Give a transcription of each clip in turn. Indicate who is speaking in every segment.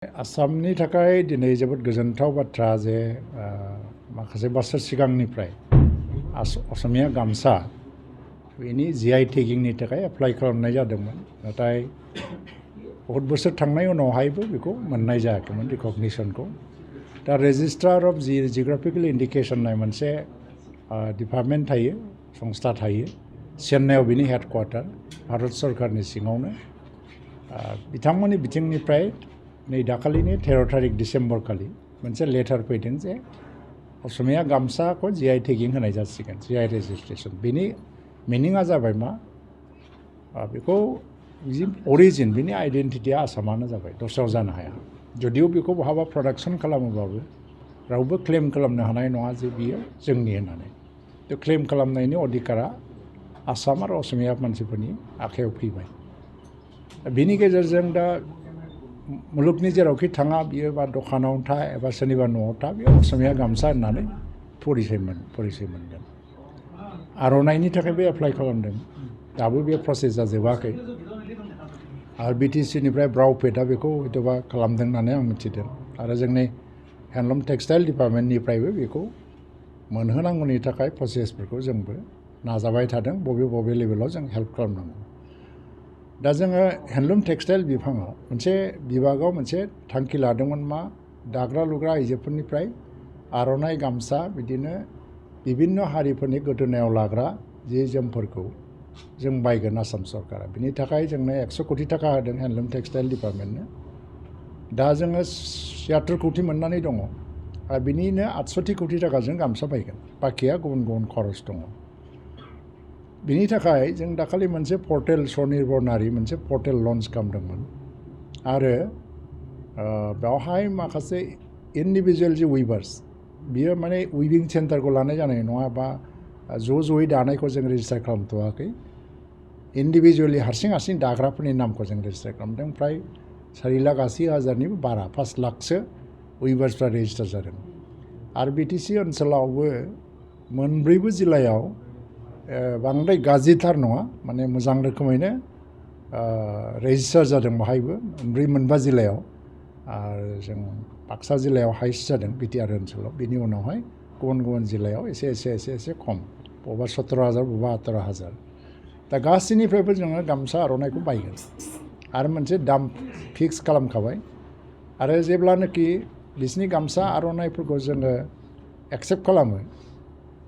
Speaker 1: आसामनि थाखाय दिनै जोबोद गोजोनथाव बाथ्रा जे माखासे बोसोर सिगांनिफ्राय असमिया गामसा बेनि जीआई टेगिंनि थाखाय एप्लाइ खालामनाय जादोंमोन नाथाय बहुत बोसोर थांनाय उनावहायबो बेखौ मोननाय जायाखैमोन रिकगनिशनखौ दा रेजिस्ट्रार अफ जिअग्राफिकल इन्डिकेशन होननाय मोनसे डिपार्टमेन्ट थायो संस्था थायो चेन्नाइआव बिनि हेडक्वार्टार भारत सरकारनि सिङावनो बिथांमोननि बिथिंनिफ्राय नै दाखालिनि 13 तारिख डिसेम्बर खालि मोनसे लेटार फैदों जे असमिया गामसाखौ जीआई टेगिं होनाय जासिगोन जीआई रेजिस्ट्रेशन बेनि मिनिङा जाबाय मा बेखौ अरिजिन बिनि आइडेन्टिटिया आसामानो जाबाय दस्रायाव जानो हाया जुदिও बेखौ बहाबा प्रडाक्शन खालामोबाबो रावबो क्लेम खालामनो हानाय नङा जे बियो जोंनि होननानै थ' क्लेम खालामनायनि अधिकारा आसाम आरो असमिया मानसिफोरनि आखायाव फैबाय बिनि गेजेरजों दा मुलुगनि जेरावखि थाङा बियो बा दखानाव था एबा सोरनिबा न'आव था बेयाव असमिया गामसा होननानै परिचय मोनगोन आर'नाइनि थाखायबो एप्लाइ खालामदों दाबो बे प्रसेसा जोबाखै आरो बिटिसिनिफ्राय ब्राउपेटआ बेखौ हयथ'बा खालामदों होननानै आं मिथिदों आरो जोंनि हेन्डलुम टेक्सटाइल डिपार्टमेन्टनिफ्रायबो बेखौ मोनहोनांगौनि थाखाय प्रसेसफोरखौ जोंबो नाजाबाय थादों बबे लेभेलाव जों हेल्प खालामनांगौ दा जोङो हेन्डलुम टेक्सटाइल बिफाङाव मोनसे बिभागाव मोनसे थांखि लादोंमोन मा दाग्रा लुग्रा आइजोफोरनिफ्राय आर'नाइ गामसा बिदिनो बिभिन्न हारिफोरनि गोदोनायाव लाग्रा जि जोमफोरखौ जों बायगोन आसाम सरकारा बिनि थाखाय जोंनो 100 कोटि थाखा होदों हेन्डलुम टेक्सटाइल डिपार्टमेन्टनो दा जोङो 76 कोटि मोननानै दङ आरो बिनिनो 68 कोटि थाखाजों गामसा बायगोन बाखिया गुबुन गुबुन खरस दङ बिनि थाखाय जों दाखालि मोनसे पर्टेल स्वनिर्भर नारि मोनसे पर्टेल लन्च खालामदोंमोन आरो बेवहाय माखासे इन्डिभिजुवेल जि उइभार्स बियो माने उइभिं सेन्टारखौ लानाय जानाय नङा बा ज'यै दानायखौ जों रेजिस्टार खालामथ'वाखै इन्डिभिजुवेलि हारसिं दाग्राफोरनि नामखौ जों रेजिस्टार खालामदों फ्राय 4,80,000निबो बारा 5 लाखसो उइभार्सफ्रा रेजिस्टार जादों आरो बिटिसि ओनसोलावबो मोनब्रैबो जिल्लायाव बांद्राय गाज्रिथार नङा माने मोजां रोखोमैनो रेजिस्टार जादों बाहायबो मोनबा जिल्लायाव आरो जों बाक्सा जिल्लायाव हाइस्ट जादों बिटिआर ओनसोलाव बिनि उनावहाय गुबुन जिल्लायाव एसे खम बबेबा 17,000 बबेबा 18,000 दा गासैनिफ्रायबो जोङो गामसा आर'नाइखौ बायगोन आरो मोनसे दाम फिक्स खालामखाबाय आरो जेब्लानोखि बिसिनि गामसा आर'नाइफोरखौ जोङो एक्सेप्ट खालामो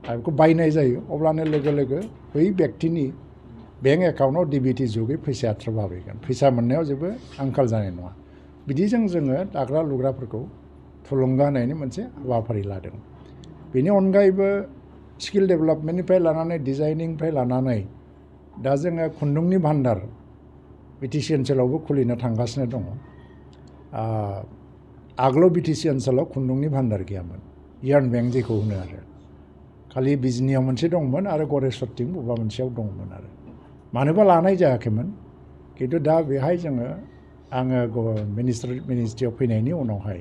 Speaker 1: आरो बेखौ बायनाय जायो अब्लानो लोगो बै व्यक्तिनि बेंक एकाउन्टआव डिबिटि जुगै फैसाया थ्रोब हाबहैगोन फैसा मोननायाव जेबो आंखाल जानाय नङा बिदिजों जोङो दाग्रा लुग्राफोरखौ थुलुंगा होनायनि मोनसे हाबाफारि लादों बेनि अनगायैबो स्किल डेभेलपमेन्टनिफ्राय लानानै डिजाइनिंनिफ्राय लानानै दा जोङो खुन्दुंनि भान्डार बिटिसि ओनसोलावबो खुलिनो थांगासिनो दङ आगोलाव बिटिसि ओनसोलाव खुन्दुंनि भान्डार गैयामोन यार्न बेंक जेखौ होनो आरो खालि बिजनियाव मोनसे दंमोन आरो गरेस्वरथिं बबेबा मोनसेयाव दंमोन आरो मानोबा लानाय जायाखैमोन खिन्थु दा बेहाय आङो मिनिस्ट्रियाव फैनायनि उनावहाय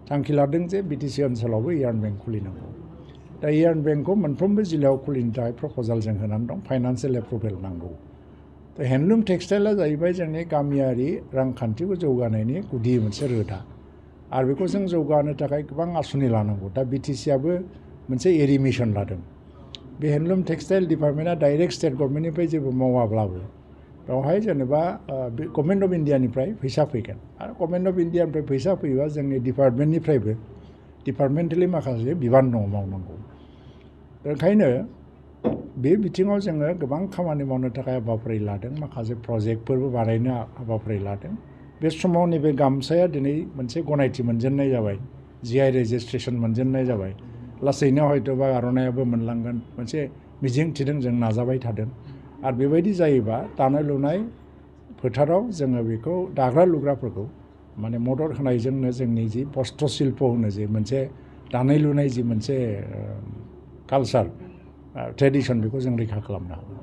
Speaker 1: थांखि लादों जे बिटिसि ओनसोलावबो यार्न बेंक खुलिनांगौ दा यार्न बेंकखौ मोनफ्रोमबो जिल्लायाव खुलिनो थाखाय प्रप'जाल जों होनानै दं फाइनान्सियेल एप्रुभेल नांगौ दा हेन्डलुम टेक्सटाइला जाहैबाय जोंनि गामियारि रांखान्थिखौ जौगानायनि गुदि मोनसे रोदा आरो बेखौ जों जौगाहोनो थाखाय गोबां आसुनि लानांगौ दा बिटिसिआबो मोनसे एरि मिशन लादों बे हेन्डलुम टेक्सटाइल डिपार्टमेन्टआ डाइरेक्ट स्टेट गभर्नमेन्टनिफ्राय जेबो मावाब्लाबो बेवहाय जेनेबा गभर्नमेन्ट अफ इन्डियानिफ्राय फैसा फैगोन आरो गभर्नमेन्ट अफ इन्डियानिफ्राय फैसा फैयोबा जोंनि डिपार्टमेन्टनिफ्रायबो डिपार्टमेन्टेलि माखासे बिबान दङ मावनांगौ ओंखायनो बे बिथिङाव जोङो गोबां खामानि मावनो थाखाय हाबाफारि लादों माखासे प्रजेक्टफोरबो बानायनो हाबाफारि लादों बे समाव नैबे गामसाया दिनै मोनसे गनायथि मोनजेननाय जाबाय जीआई रेजिस्ट्रेशन मोनजेननाय जाबाय लासैनो हयथ'बा आर'नाइयाबो मोनलांगोन मोनसे मिजिं थिदों जों नाजाबाय थादों आरो बेबायदि जायोबा दानाय लुनाय फोथाराव जोङो बेखौ दाग्रा लुग्राफोरखौ माने मदद होनायजोंनो जोंनि जि बस्त्र शिल्प होनो जे मोनसे दानाय लुनाय जि मोनसे कालचार ट्रेडिशन बेखौ जों रैखा खालामनो हागोन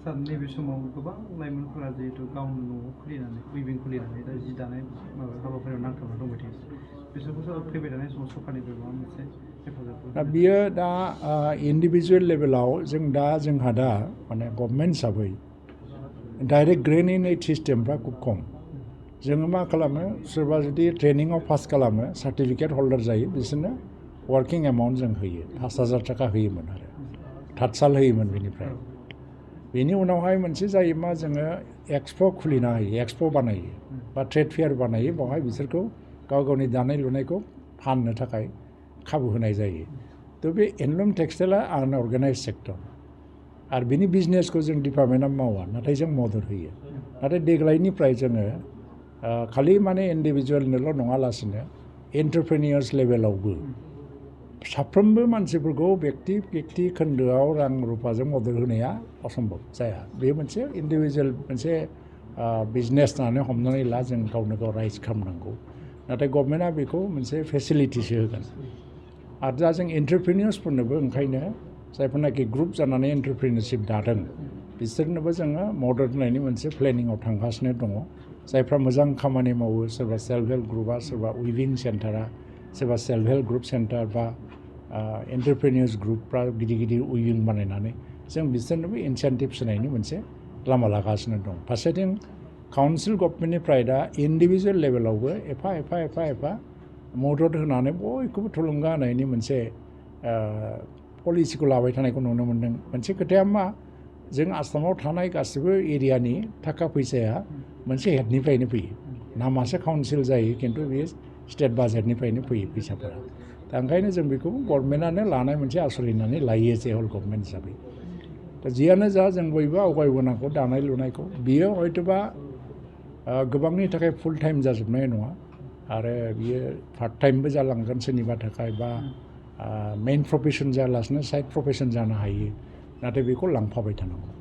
Speaker 2: सार नैबे समाव गोबां लाइमोनफोरा जिहेतु गावनो न'आव खुलिनानै उइभिं खुलिनानै दा जि दानाय हाबाफारियाव नांथाबना दंबाय थायो बिसोरखौ फैबाय थानाय समाव सरकारनिफ्राय माबा मोनसे हेफाजाब
Speaker 1: दा बियो दा इन्डिभिजुवेल लेभेलाव जोंहा दा माने गभर्नमेन्ट हिसाबै डाइरेक्ट ग्रेन इन एड सिस्टेमफ्रा खुब खम जोङो मा खालामो सोरबा जुदि ट्रेनिङाव पास खालामो सार्टिफिकेट हल्डार जायो बिसोरनो वार्किं एमाउन्ट जों होयो 5,000 थाखा होयोमोन आरो थातसाल होयोमोन बेनिफ्राय बेनि उनावहाय मोनसे जायो मा जोङो एक्सप' खुलिना होयो एक्सप' बानायो बा ट्रेड फेयार बानायो बावहाय बिसोरखौ गाव गावनि दानाय लुनायखौ फाननो थाखाय खाबु होनाय जायो थ' बे हेन्दलुम टेक्सटाइला आनअर्गानाइज सेक्टर आरो बिनि बिजनेसखौ जों डिपार्टमेन्टआ मावा नाथाय जों मदद होयो नाथाय देग्लायनिफ्राय जोङो खालि माने इन्डिभिजुवेलनोल' नङालासिनो एन्टारप्रेनियर्स लेभेलावबो साफ्रोमबो मानसिफोरखौ बेक्ति खोन्दोआव रां रुफाजों मदद होनाया असम्भब जाया बे मोनसे इन्डिभिजुवेल मोनसे बिजनेस होननानै हमनानै ला जों गावनो गाव राइज खालामनांगौ नाथाय गभर्नमेन्टआ बेखौ मोनसे फेसिलिटिसो होगोन आरो दा जों एन्टारप्रेनियर्सफोरनोबो ओंखायनो जायफोरनाखि ग्रुप जानानै एन्टारप्रेनियरशिप दादों बिसोरनोबो जोङो मदद होनायनि मोनसे प्लेनिङाव थांगासिनो दङ जायफ्रा मोजां खामानि मावो सोरबा सेल्फ हेल्प ग्रुपआ सोरबा उइभिं सेन्टारा सोरबा सेल्फ हेल्प ग्रुप सेन्टार बा एन्टारप्रेनियर्स ग्रुपफ्रा गिदिर गिदिर उइभिं बानायनानै जों बिसोरनोबो इनसेन्टिभ्स होनायनि मोनसे लामा लागासिनो दं फारसेथिं काउन्सिल गभर्नमेन्टनिफ्राय दा इन्डिभिजुवेल लेभेलावबो एफा मदद होनानै बयखौबो थुलुंगा होनायनि मोनसे पलिसिखौ लाबाय थानायखौ नुनो मोन्दों मोनसे खोथाया मा जों आसामाव थानाय गासिबो एरियानि थाखा फैसाया मोनसे हेडनिफ्रायनो फैयो नामासो काउन्सिल जायो खिन्थु बेयो स्टेट बाजेटनिफ्रायनो फैयो फैसाफोरा दा ओंखायनो जों बेखौ गभर्नमेन्टआनो लानाय मोनसे आसरि होननानै लायो जे हल गभर्नमेन्ट हिसाबै दा जियानो जा जों बयबो आवगायबोनांगौ दानाय लुनायखौ बियो हयथ'बा गोबांनि थाखाय फुल टाइम जाजोबनाय नङा आरो बियो पार्ट टाइमबो जालांगोन सोरनिबा थाखाय बा मेइन प्रफेसन जायालासिनो साइड प्रफेसन जानो हायो नाथाय बेखौ लांफाबाय थानांगौ